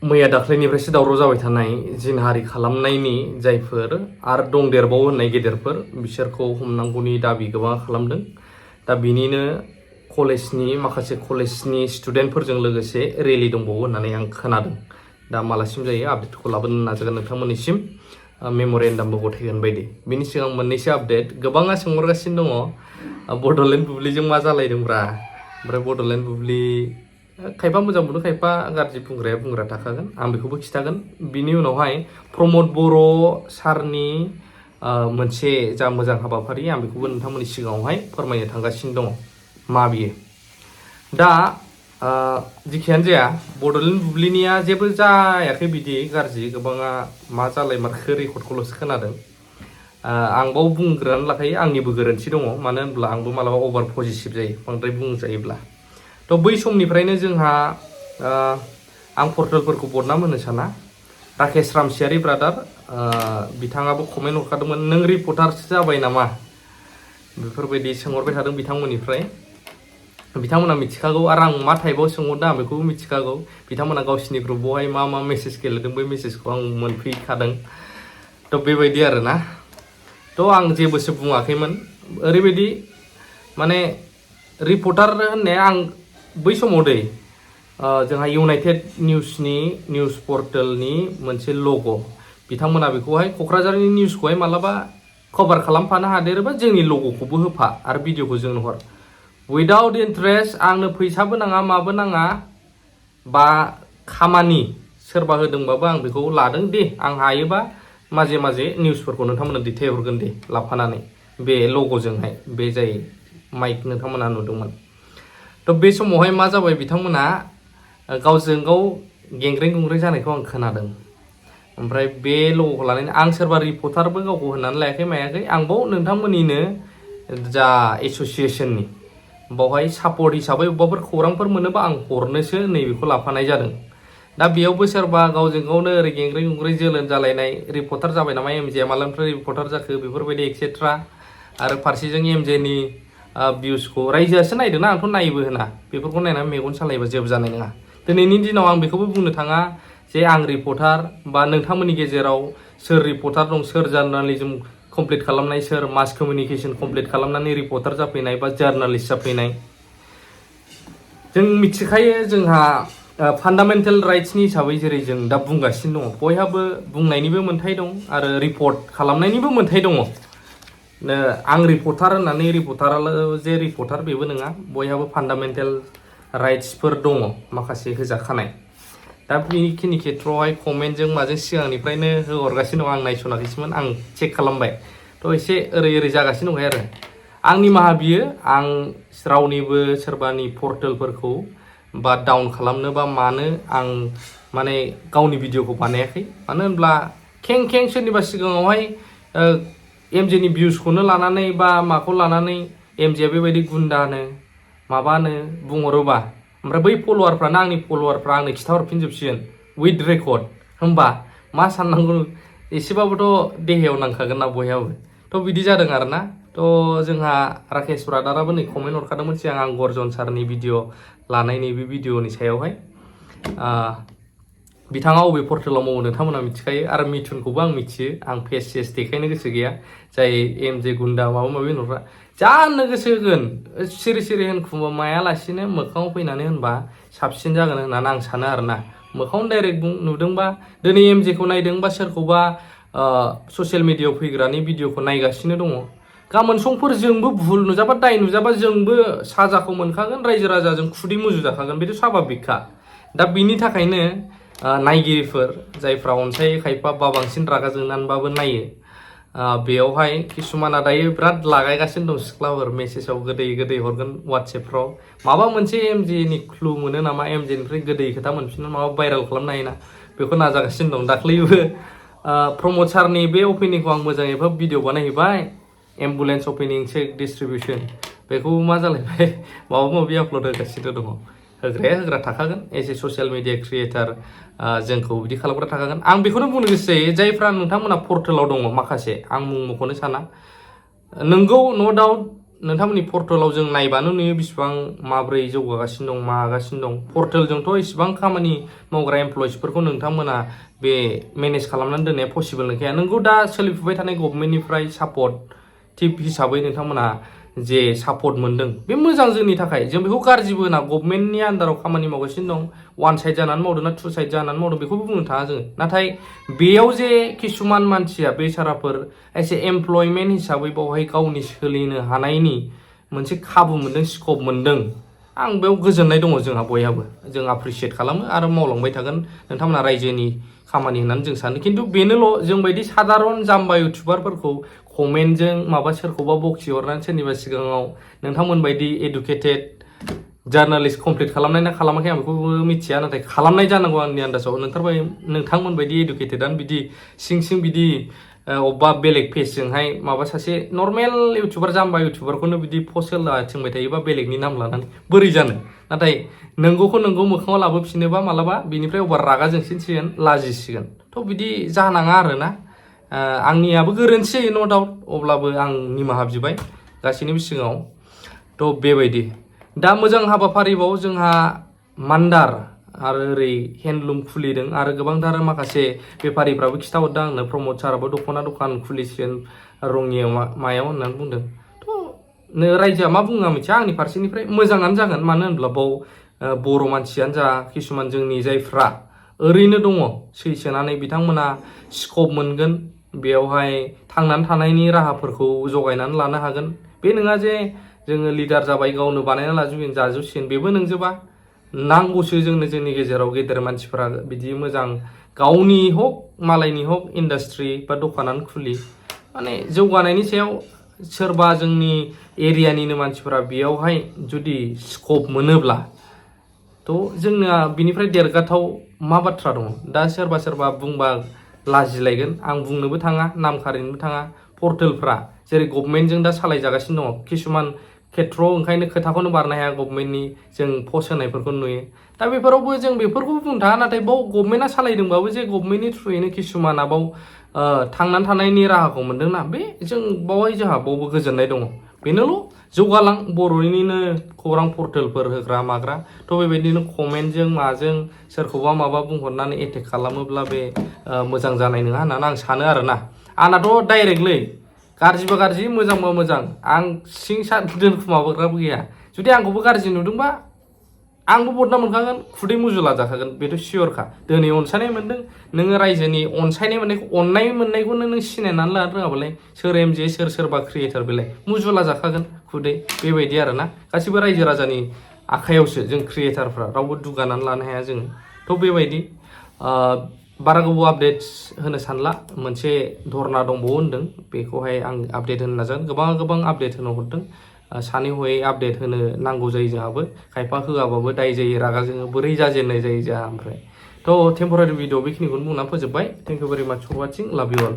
मैया दाख्लैनिफ्रायसो दावराव जाबाय थानाय जिनहारि खालामनायनि जायफोर आरो दंदेरबावो होननाय गेदेरफोर बिसोरखौ हमनांगौनि दाबि गोबां खालामदों। दा बिनिनो कलेजनि माखासे कलेजनि स्टुडेन्टफोरजों लोगोसे रेलि दंबावो होननानै आं खोनादों। दा मालासिम जायो आपडेटखौ लाबोनो नाजागोन नोंथांमोननिसिम मेम'रेन्डामबो गथायगोन बायदि। बिनि सिगां मोननैसो आपडेट गोबाङा सोंहरगासिनो दङ बड'लेण्ड बुब्लिजों मा जालायदोंब्रा। ओमफ्राय बड'लेण्ड बुब्लि खायफा मोजां मोनो खायफा गाज्रि बुंग्रा थाखागोन आं बेखौबो खिथागोन। बिनि उनावहाय प्रमद बर' सारनि मोनसे जा मोजां हाबाफारि आं बेखौबो नोंथांमोननि सिगाङावहाय फोरमायनो थांगासिनो दङ मा बियो। दा जिखियानो जाया बड'लेण्ड बुब्लिनिया जेबो जायाखै बिदि गाज्रि, गोबाङा मा जालायमारखो रेकर्डखौल'सो खोनादों। आं बाव बुंग्रोनानै लाखायो आंनिबो गोरोन्थि दङ, मानो होनब्ला आंबो मालाबा अभार पजिटिभ जायो बांद्राय बुंजायोब्ला। थ' बै समनिफ्रायनो जोंहा आं पर्टेलफोरखौ बदनाम होनो साना। राकेश रामसियारि ब्रादार बिथाङाबो कमेन्ट हरखादोंमोन नों रिपर्टारसो जाबाय नामा बेफोरबायदि सोंहरबाय थादों बिथांमोननिफ्राय। बिथांमोना मिथिखागौ आरो आं मा टाइपआव सोंहरदों आं बेखौबो मिथिखागौ। बिथांमोना गावसिनि ग्रुपआवहाय मा मेसेज गेलेदों बै मेसेजखौ आं मोनफैखादों। थ' बेबायदि आरोना। थ' आं जेबोसो बुङाखैमोन, ओरैबायदि माने रिपर्टार होननाया आं बै समाव जोंहा इउनाइटेड निउसनि निउस पर्टेलनि मोनसे लग' बिथांमोना बेखौहाय क'क्राझारनि निउसखौहाय मालाबा कभार खालामफानो हादेरोबा जोंनि लग'खौबो होफा आरो भिडिअखौ जोंनो हर उइदाउट इन्टारेस्ट। आंनो फैसाबो नाङा माबो नाङा बा खामानि सोरबा होदोंबाबो आं बेखौ लादों दे, आं हायोबा माजे माजे निउसफोरखौ नोंथांमोननो दैथायहरगोन दे लाफानानै बे लग'जोंहाय, बे जाय माइक नोंथांमोना नुदोंमोन। थ' बे समावहाय मा जाबाय बिथांमोना गावजों गाव गेंग्रें गुंग्रें जानायखौ आं खोनादों। ओमफ्राय बे लग'खौ लानानै आं सोरबा रिपर्टारबो गावखौ होननानै लायाखै मायाखै, आंबो नोंथांमोननिनो जा एस'सियेसननि बावहाय सापर्ट हिसाबै अबेबाफोर खौरांफोर मोनोबा आं हरनोसो नैबेखौ लाफानाय जादों। दा बेयावबो सोरबा गावजों गावनो ओरै गेंग्रें गुंग्रें जोलोन जालायनाय रिपर्टार जाबाय नामा एमजेआ मालानिफ्राय रिपर्टार जाखो बेफोरबायदि एक्सेट्रा। आरो फारसेजों एमजेनि भिउसखौ रायजोआसो नायदोंना, आंथ' नायबो होना। बेफोरखौ नायनानै मेगन सालायबा जेबो जानाय नङा। दिनैनि दिनाव आं बेखौबो बुंनो थाङा जे आं रिपर्टार बा नोंथांमोननि गेजेराव सोर रिपर्टार दं, सोर जार्नालिज्म कमप्लिट खालामनाय, सोर मास कमिउनिकेसन कमप्लिट खालामनानै रिपर्टार जाफैनाय बा जार्नालिस्ट जाफैनाय। जों मिथिखायो जोंहा फान्डामेन्टेल राइट्सनि हिसाबै जेरै जों दा बुंगासिनो दङ, बयहाबो बुंनायनिबो मोन्थाय दं आरो रिपर्ट खालामनायनिबो मोन्थाय दङ। आं रिपर्टार होननानै रिपर्टाराल' जे रिपर्टार बेबो नङा, बयहाबो फान्डामेन्टेल राइट्सफोर दङ माखासे होजाखानाय। दा बेखिनि खेथ्रआवहाय कमेन्टजों माजों सिगांनिफ्रायनो होहरगासिनो दं, आं नायस'नाखैसोमोन, आं चेक खालामबाय। थ' एसे ओरै जागासिनो दंखायो आरो आंनि माहा बियो। आं रावनिबो सोरबानि पर्टेलफोरखौ बा डाउन खालामनो बा मानो आं माने गावनि भिडिअखौ बानायाखै। मानो होनब्ला खें सोरनिबा सिगाङावहाय एमजेनि भिउसखौनो लानानै बा माखौ लानानै एमजेआ बेबायदि गुन्दानो माबानो बुंहरोबा ओमफ्राय बै फल'वारफ्रानो आंनि फल'वारफ्रा आंनो खिथाहरफिनजोबसिगोन उइथ रेकर्ड, होमबा मा साननांगौ, एसेबाबोथ' देहायाव नांखागोन ना बयहाबो। थ' बिदि जादों आरोना। थ' जोंहा राकेश ब्रादाराबो नै कमेन्ट हरखादोंमोन सिगां आं गर्जन सारनि भिडिअ लानायनि बे भिडिअनि सायावहाय। बिथाङा अबे पर्टेलाव मावो नोंथांमोना मिथिखायो आरो मिथुनखौबो आं मिथियो। आं फेस देखायनो गोसो गैया, जाय एमजे गुन्दा माबा माबि होनहरग्रा जानो गोसो होगोन सिरि होनखुमायालासिनो मोखाङाव फैनानै होनबा साबसिन जागोन होननानै आं सानो आरोना। मोखाङावनो डाइरेक्ट नुदोंबा दिनै एमजेखौ नायदों बा सोरखौबा ससियेल मिडियायाव फैग्रानि भिडिअखौ नायगासिनो दङ, गाबोन समफोर जोंबो भुल नुजाबा दाय नुजाबा जोंबो साजाखौ मोनखागोन, रायजो राजाजों खुदै मुजुजाखागोन, बेथ' स्वाभाबिकखा। दा बिनि थाखायनो नायगिरिफोर जायफ्रा अनसायो खायफा बा बांसिन रागा जोंनानैबाबो नायो, बेयावहाय किसुमाना दायो बिराद लागायगासिनो दं सिख्लाफोर मेसेजाव गोदै हरगोन वाट्सएपफ्राव माबा मोनसे एमजेनि क्लु मोनो नामा, एमजेनिफ्राय गोदै खोथा मोनफिननो माबा भाइरेल खालामनो हायो ना, बेखौ नाजागासिनो दं। दाख्लैबो प्रमद सारनि बे अपेनिंखौ आं मोजाङै भिडिअ बानायहैबाय, एम्बुलेन्स अपेनिं चेक डिस्ट्रिबिउसन, बेखौ मा जालायबाय माबा माबि आपल'ड होगासिनो दङ। होग्रा थाखागोन, एज ए ससियेल मिडिया क्रिएटार जोंखौ बिदि खालामग्रा थाखागोन। आं बेखौनो बुंनो गोसो जायो, जायफ्रा नोंथांमोना पर्टेलाव दङ माखासे, आं मुं मख'नो साना, नोंगौ नो डाउट नोंथांमोननि पर्टेलाव जों नायबानो नुयो बेसेबां माब्रै जौगागासिनो दं मागासिनो दं पर्टेलजोंथ' इसेबां खामानि मावग्रा एमप्लयिसफोरखौ नोंथांमोना बे मेनेज खालामनानै दोननाया पसिबल नंखाया नोंगौ दा सोलिफुबाय थानाय गभर्नमेन्टनिफ्राय सापर्टिभ हिसाबै नोंथांमोना जे सापर्ट मोनदों बे मोजां जोंनि थाखाय जों बेखौ गाज्रिबो होना गभर्नमेन्टनि आन्दाराव खामानि मावगासिनो दं वान साइड जानानै मावदों ना टु साइड जानानै मावदों बेखौबो बुंनो थाङा जोङो नाथाय बेयाव जे किसुमान मानसिया बेसाराफोर एसे एमप्लयमेन्ट हिसाबै बावहाय गावनि सोलिनो हानायनि मोनसे खाबु मोनदों स्कप मोनदों आं बेयाव गोजोननाय दङ जोंहा बयहाबो जों एप्रिसियेट खालामो आरो मावलांबाय थागोन नोंथांमोना रायजोनि खामानि होननानै जों सानो खिन्थु बेनोल' जोंबायदि सादारन जाम्बा इउटुबारफोरखौ कमेन्टजों माबा सोरखौबा बखि हरनानै सोरनिबा सिगाङाव नोंथांमोन बायदि एडुकेटेड जार्नालिस्ट कमप्लिट खालामनाय ना खालामाखै आं बेखौबो मिथिया नाथाय खालामनाय जानांगौ आंनि आन्दाजाव नोंथांमोन बायदि एडुकेटेडानो बिदि सिं बिदि अबेबा बेलेग पेजजोंहाय माबा सासे नर्मेल इउटुबार जाम्बा इउटुबारखौनो बिदि पस्ट होलाथिंबाय थायोबा बेलेगनि नाम लानानै बोरै जानो नाथाय नोंगौखौ नोंगौ मोखाङाव लाबोफिनोबा मालाबा बिनिफ्राय अबार रागा जोंसिनसिगोन लाजिसिगोन थ' बिदि जानाङा आरोना आंनियाबो गोरोन्थि जायो न' डाउट अब्लाबो आं निमाहा बिबाय गासैनिबो सिगाङाव थ' बेबायदि दा मोजां हाबाफारिबाव जोंहा मान्दार आरो ओरै हेन्डलुम खुलिदों आरो गोबांथार माखासे बेफारिफ्राबो खिथाहरदों आंनो प्रमद साराबो दख'ना दखान खुलिसिगोन रङियाव मायाव होननानै बुंदों थ' रायजोआ मा बुङो आं मिथिया आंनि फारसेनिफ्राय मोजाङानो जागोन मानो होनब्ला बाव बर' मानसियानो जा किसुमान जोंनि जायफ्रा ओरैनो दङ सैसोनानै बिथांमोना स्कप मोनगोन बेयावहाय थांनानै थानायनि राहाफोरखौ जगायनानै लानो हागोन बे नङा जे जोङो लिडार जाबाय गावनो बानायना जाजोबसिगोन बेबो नंजोबा नांगौसो जोंनि गेजेराव गेदेर मानसिफोरा बिदि मोजां गावनि हक मालायनि हक इन्डास्ट्रि बा दखानानो खुलि माने जौगानायनि सायाव सोरबा जोंनि एरियानिनो मानसिफोरा बेयावहाय जुदि स्कप मोनोब्ला थ' जोंना बिनिफ्राय देरगाथाव मा बाथ्रा दङ दा सोरबा बुंबा लाजिलायगोन आं बुंनोबो थाङा नाम खारिनोबो थाङा पर्टेलफ्रा जेरै गभर्नमेन्टजों दा सालायजागासिनो दङ किसुमान खेथ्रआव ओंखायनो खोथाखौनो बारनो हाया गभर्नमेन्टनि जों पस्ट होनायफोरखौ नुयो दा बेफोरावबो जों बेफोरखौबो बुंनो थाङा नाथाय बाव गभर्नमेन्टआ सालायदोंबाबो जे गभर्नमेन्टनि थ्रुयैनो किसुमाना बाव थांनानै थानायनि राहाखौ मोनदोंना बे जों बावहाय जोंहा बावबो गोजोननाय दङ बेनोल' जौगालां बर'निनो खौरां पर्टेलफोर होग्रा माग्रा थ' बेबायदिनो कमेन्टजों माजों सोरखौबा माबा बुंहरनानै एटेक खालामोब्ला बे मोजां जानाय नङा होननानै आं सानो आरोना आंनाथ' डाइरेक्टलै गाज्रिबा गाज्रि मोजांबा मोजां आं सिं सा दोनखुमाबोग्राबो गैया जुदि आंखौबो गाज्रि नुदोंबा आंबो बदनाम मोनखागोन खुदै मुजुला जाखागोन बेथ' सियरखा दिनै अनसायनाय मोनदों नोङो रायजोनि अनसायनाय मोननायखौ अननाय मोननायखौनो नों सिनायनानै लानो रोङाबालाय सोर एमजे सोरबा क्रिएटर बेलाय मुजुला जाखागोन खुदै बेबायदि आरोना गासिबो रायजो राजानि आखायावसो जों क्रिएटारफ्रा रावबो दुगानानै लानो हाया जोङो थ' बेबायदि बारा गोबाव आपडेट्स होनो सानला मोनसे धरना दंबावो होनदों बेखौहाय आं आपडेट होनो नाजागोन गोबां आपडेट होनो हरदों सानै हयै आपडेट होनो नांगौ जायो जोंहाबो खायफा होआबाबो दाय जायो रागा जोङो बोरै जाजेननाय जायो जोंहा ओमफ्राय थ' टेम्परारि भिडिअ बेखिनिखौनो बुंनानै फोजोबबाय थेंक इउ भेरि माच फर वाचिं लाभ इउ अल